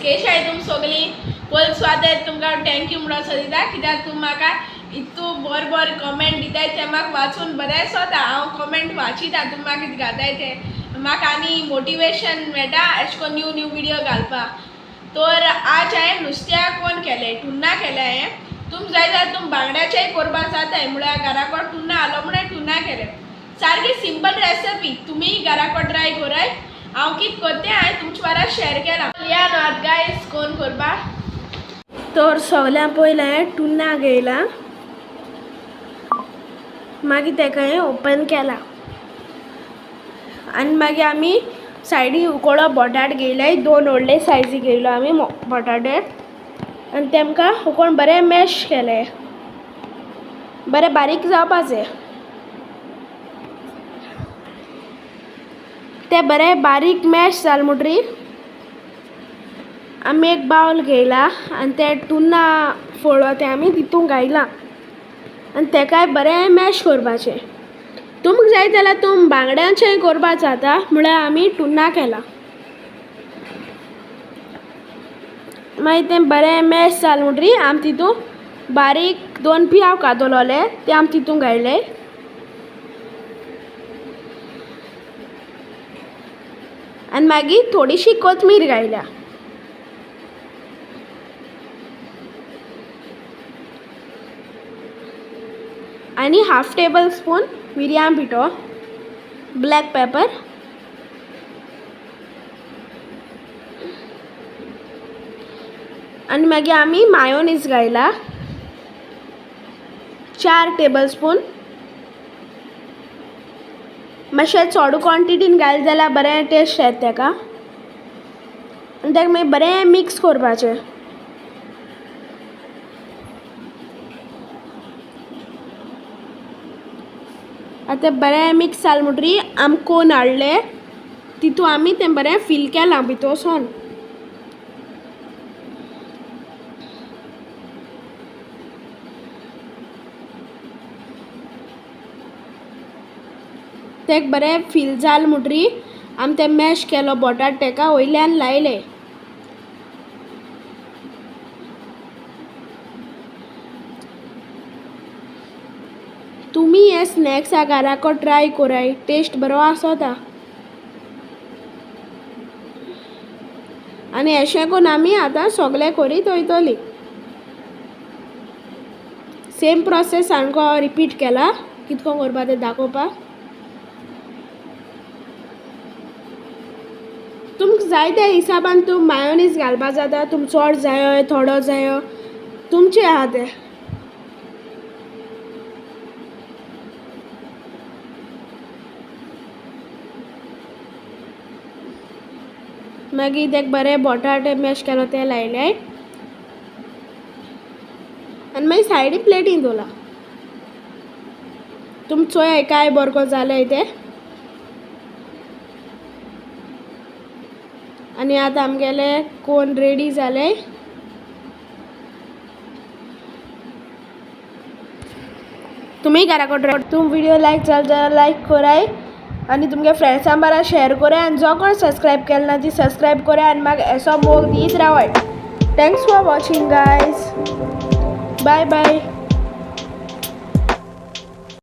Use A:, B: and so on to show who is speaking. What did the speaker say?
A: केश आहाय तुम सगळीं. पयलीं सुवातेर तुमकां thank you म्हणून सोदिता, कित्याक तुम म्हाका इतू बरें बरें कमेंट दिताय ते म्हाका वाचून बरें दिसता. हांव कमेंट वाचिता तुम म्हाका कितें घाताय ते, म्हाका आनी मोटिवेशन मेळटा अशें करून न्यू न्यू विडियो घालपाक. तर आज हांवें नुस्त्या कोण केलें, टुन्ना केलें हांवें. तुम जाय जाल्यार तुम बांगड्याचेय करपाक जाताय, म्हळ्यार घराकोड टुन्ना आलो म्हणून टुन्ना केलें. सारकी सिंपल रेसिपी, तुमी घराकोड ट्राय कराय. हांव कितें करतें हांवें तुमचे वारा शेअर केलां. या न्हू आतां गायज कोण करपाक. तर सगळ्यां पयलें हांवें टुन्ना घेयला, मागीर तेका हांवें ओपन केला आनी मागीर आमी सायडीन उकडो बटाट घेयले, दोन व्हडले सायजी घेयलो आमी बटाटे आनी तेमकां उकोण बरें मॅश केले, बरें बारीक जावपाचें. ते बरें बारीक मॅश जालें म्हणटरीर आमी एक बावल घेयला आनी ते टुन्ना फोडलो तें आमी तितूंत घायलां आनी तेकाय बरें मॅश करपाचें. तुमकां जाय जाल्यार तुम बांगड्यांचेंय करपाक जाता, म्हळ्यार आमी टुन्ना केला. मागीर तें बरें मॅश जालें म्हणटरीर आमी तितूंत बारीक दोन पियाव कातोलोले ते आमी तितूंत घायले. आनी मागीर थोडीशी कोथमीर घायल्या. आनी हाफ टेबल स्पून मिरयां पिठो, ब्लॅक पेपर, आनी मागीर आमी मायोनीज घायला 4 टेबल स्पून. मातशें चड क्वॉन्टिटीन घायलें जाल्यार बरें टेस्ट येता तेका. आनी तेका मागीर बरें मिक्स करपाचें. आतां बरें मिक्स जालें म्हणटरीर आमी कोन हाडले तितू आमी तें बरें फील केलां भितरसून. तेक बरें फील जालें म्हणटरीर आमी तें मॅश केलो बटाट तेका वयल्यान लायले. तुमी हे स्नॅक्स घराको ट्राय कराय, टेस्ट बरो आसता. आनी अशें करून आमी आतां सगळें करीत वयतली. सेम प्रोसेस सामको रिपीट केला, कितको करपा तें दाखोवपाक. तुमकां जाय त्या हिसाबान तूं मायोनीज घालपाक जाता, तुमकां चड जायो थोडो जायो तुमचें आहा तें. मागीर तेका बरें बटाटे मॅश केलो ते लायले आनी मागीर सायडी प्लेटीन दवरला. तुम चोयाय काय बरको जालें तें. आनी आतां आमगेले कोन रेडी जाले. तुमी घरा कडेन तुम विडियो लायक जाल जाल्यार लायक कराय आनी तुमगे फ्रेंड्सां बारा शेअर कराय आनी जो कोण सबस्क्रायब केले ना ती सबस्क्रायब कराय आनी म्हाका असो मोग दीत रावाय. Thanks for watching guys, bye bye.